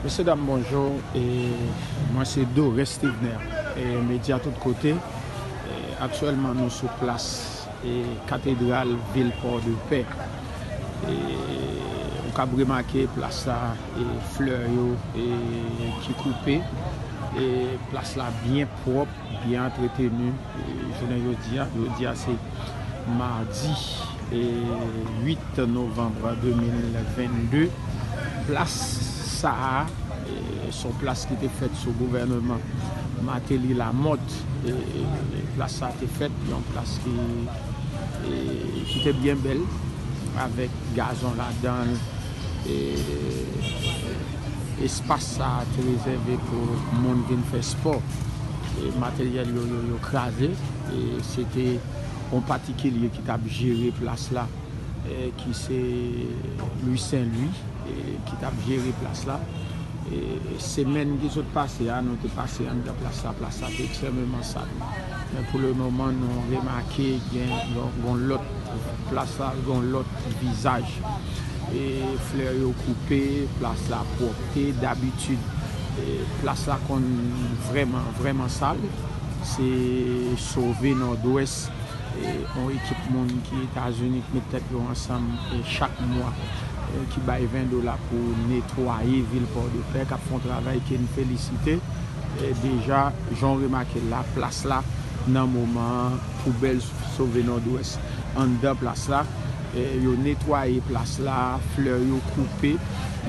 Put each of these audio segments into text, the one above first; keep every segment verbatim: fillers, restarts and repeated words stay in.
Mesye dam, bonjou. E mwen se Dorès Stevener, e medya tout kote. E aktyèlman, nou sou plas, e katedral vil Pòdepè. E ou kab remake plas la, e flè yo, e ki koupe. E plas la byen pwòp, byen antreteni. E jounen jodi a, jodi a se madi, e uit novanm de mil vennde. Plas sa a, e, se yon plas ki te fèt sou gouvènman Martelly Lamothe. E, e plas sa te fèt, yon plas ki, e, ki te byen bèl, avèk gazon ladan l. E espas sa a te rezève pou moun vin fè spò. E materyèl yo, yo, yo kraze. E se te yon patikilye ki t ap jere plas la, e ki se Louis Saint Louis, e ki t ap jere plas la. E semèn ki sot pase a, nou te pase anndan plas la. Plas la te ekstrèmeman sal. Men pou le moman, nou remake gen yon, yon lòt, plas la gen yon lòt vizaj. E flè yo koupe, plas la pwòpte. Dabitid, e plas la konn vrèman, vrèman sal. Se Sove Nòdwès, e yon ekip moun ki Etazini ki met tèt yo ansanm, e chak mwa, e ki bay ven dola pou netwaye vil Pòdepè, k ap fè yon travay ke n felisite. E deja, jan w remake l la, plas la, nan moman an, poubèl Sove Nòdwès anndan plas la. E yo netwaye plas la, flè yo koupe,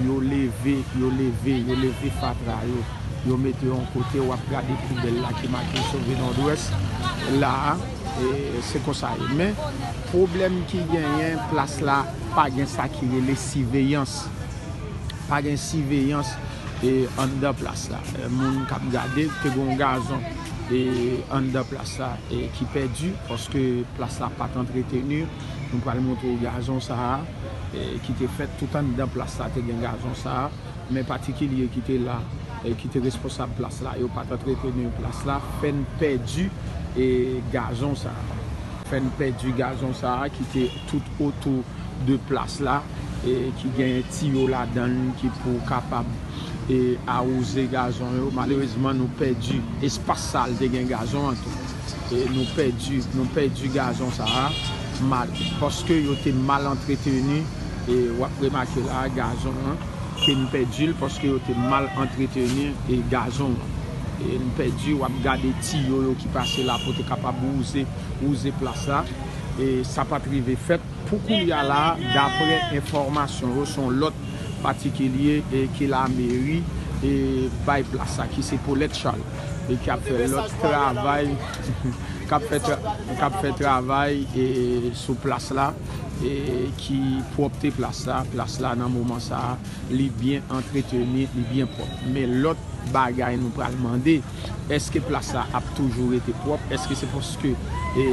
yo leve, yo leve, yo leve fatra yo. Yo mete yon kote, w ap gade poubèl la ki make Sove Nòdwès la a. E se konsa ye. Men, pwoblèm ki genyen, plas la pa gen sa ki rele siveyans. Pa gen siveyans, e, anndan plas la. E, moun k ap gade, te gen yon gazon, e, anndan plas la, e, ki pèdi, paske plas la pa t antreteni. Nou pral montre w gazon sa a, e, ki te fèt tout anndan plas la, te gen gazon sa a. Men patikilye ki te la, e, ki te responsab plas la, yo pa t antreteni plas la, fè n pèdi, e, gazon sa a. Fè n pèdi gazon sa a ki te tout otou de plas la, e, ki gen tiyo ladan l ki pou kapab, e, awouze gazon yo. Malerezman, nou pèdi espas sa a, l te gen gazon an tou. E nou pèdi, nou pèdi gazon sa a, mal, paske yo te mal antreteni. E w ap remake la, gazon an, ke n pèdi l paske yo te mal antreteni, e, gazon an. E n pèdi, w ap gade tiyo yo ki pase la pou te kapab wouze, wouze plas la. E sa pa t rive fèt. Pou kounye a la, daprè enfòmasyon yo, se yon lòt patikilye, e, ke lameri, e, bay plas la, ki se Paulette Charles, e ki ap fè lòt travay, k ap fè tra-, k ap fè travay, e, sou plas la, e, ki pwòpte plas la. Plas la, nan moman sa a, li byen antreteni, li byen pwòp. Men lòt bagay nou pral mande, èske plas la ap toujou rete pwòp? Èske se paske, e,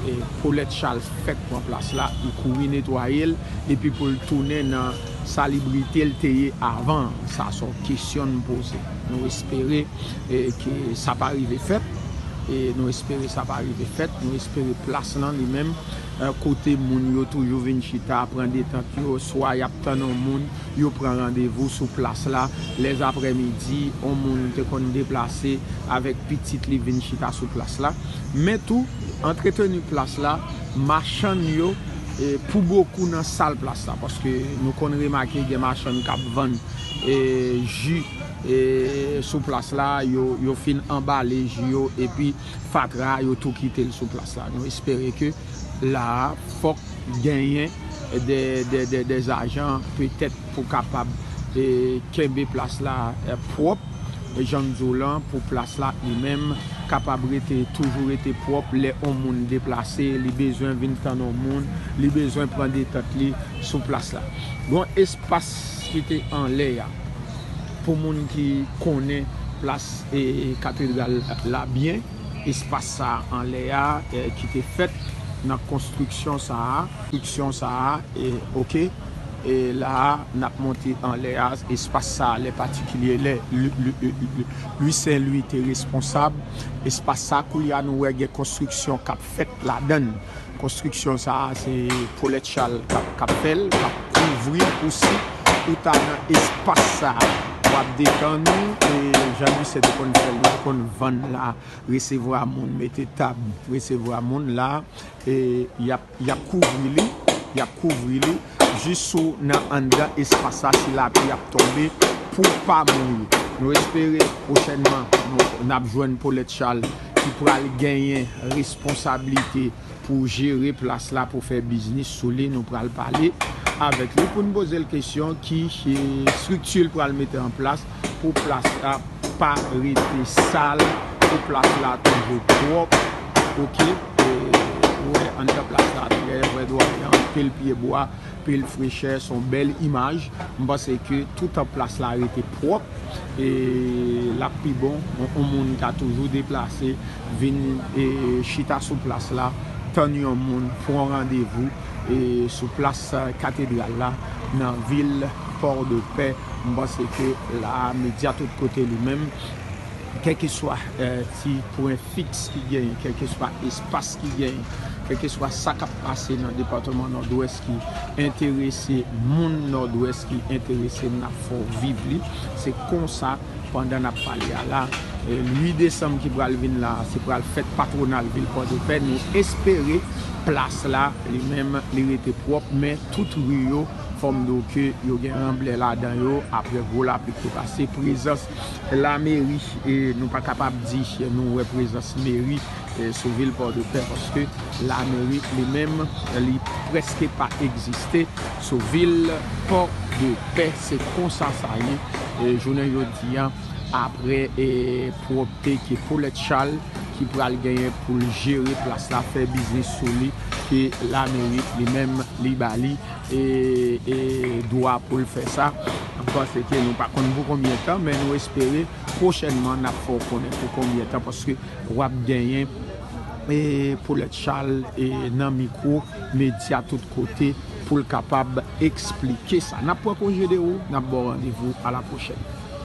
e, Paulette Charles fèk pran plas la, li kouri netwaye l, epi pou l tounen nan salibrite l te ye avan an? Sa se yon kesyon n poze. Nou espere, e, ke sa pa rive fèt. E nou espere sa pa rive fèt. Nou espere plas lan li menm, e, kote moun yo toujou vin chita, pran detant yo, swa y ap tann yon moun, yo pran randevou sou plas la. Lèzaprèmidi, yon moun te konn deplase avèk pitit li vin chita sou plas la. Men tou, antreteni plas la, machann yo, e, pou bokou nan sal plas la, paske nou konn remake gen machann k ap vann, e, ji, e, sou plas la, yo, yo fin anbale ji yo, epi fatra a, yo tou kite l sou plas la. Nou espere ke la a, fòk genyen de, de, de, de ajan, petèt, pou kapab, e, kenbe plas la, e, pwòp, e, jan m di w lan, pou plas la li menm kapab rete, toujou rete pwòp. Lè yon moun deplase, li bezwen vin tann yon moun, li bezwen pran detant li sou plas la. Gon espas ki te anlè a, pou moun ki konnen plas, e, katedral la byen, espas sa a anlè a, e, ki te fèt nan konstriksyon sa a, konstriksyon sa a, e, oke. E la a, n ap monte anlè a, espas sa a, lè patikilye, lè Lu-, Lu-, Lu-, Lu-, Louis Saint Louis te responsab espas sa a. Kounye a, nou wè gen konstriksyon k ap fèt ladan l. Konstriksyon sa a, se Paulette Charles k ap, k ap fè l, k ap kouvri l. Ou si ou ta nan espas sa a, w ap detann ou, e jan Lucien te konn fè l, nou te konn vann la, resevwa moun, mete tab, resevwa moun la, e y ap, y ap kouvri li, y ap kouvri li, jis ou nan anndan espas la, si lapli ap tonbe, pou w pa mouri. Nou espere pwochènman, nou, n ap jwenn Paulette Charles ki pral genyen responsablite pou jere plas la, pou fè biznis sou li. Nou pral pale avèk li pou n poze l kesyon ki, eh, estrikti l pral mete an plas pou plas la pa rete sal, pou plas la toujou pwòp. Oke, eh, ou wè anndan plas la trè vèdwayan, anpil pyebwa, anpil frechè, se yon bèl imaj. M panse ke toutan plas la rete pwòp, e l ap pi bon. Yon, yon moun ka toujou deplase, vin, e, chita sou plas la, tann yon moun, pran randevou, e, sou plas, e, Katedral la, nan vil Pòdepè. M panse ke la, Medya Tout Kote li menm, kèlkeswa, eh, ti pwen fiks ki genyen, kèlkeswa espas ki genyen, kèlkeswa sa k ap pase nan depatman Nòdwès ki enterese moun Nòdwès, ki enterese n, n ap fè w viv li. Se konsa, pandan n ap pale a la, eh, uit desanm ki pral vin la, se pral fèt patwonal vil Pòdepè. Nou espere plas la, li menm, li rete pwòp, men tout ri yo, fò m di w ke yo gen ranblè ladan yo, apre gwo lapli ki te pase. Prezans lameri, e nou pa kapab di nou wè prezans meri, e, sou vil Pòdepè, paske lameri li menm, li prèske pa egziste sou vil Pòdepè. Se konsa sa ye, e, jounen jodi a, apre, e, pwòpte ke Paulette Charles ki pral genyen pou l jere plas la, fè biznis sou li, ke lameri li menm li ba li, e, e dwa pou l fè sa. M panse ke nou pa konn pou konbyen tan, men nou espere pwochènman n ap fè w konnen pou konbyen tan, paske w ap genyen, e, Paulette Charles, e, nan mikwo Medya Tout Kote pou l kapab eksplike sa. N ap pran konje de ou, n ap ba w randevou a la pwochèn.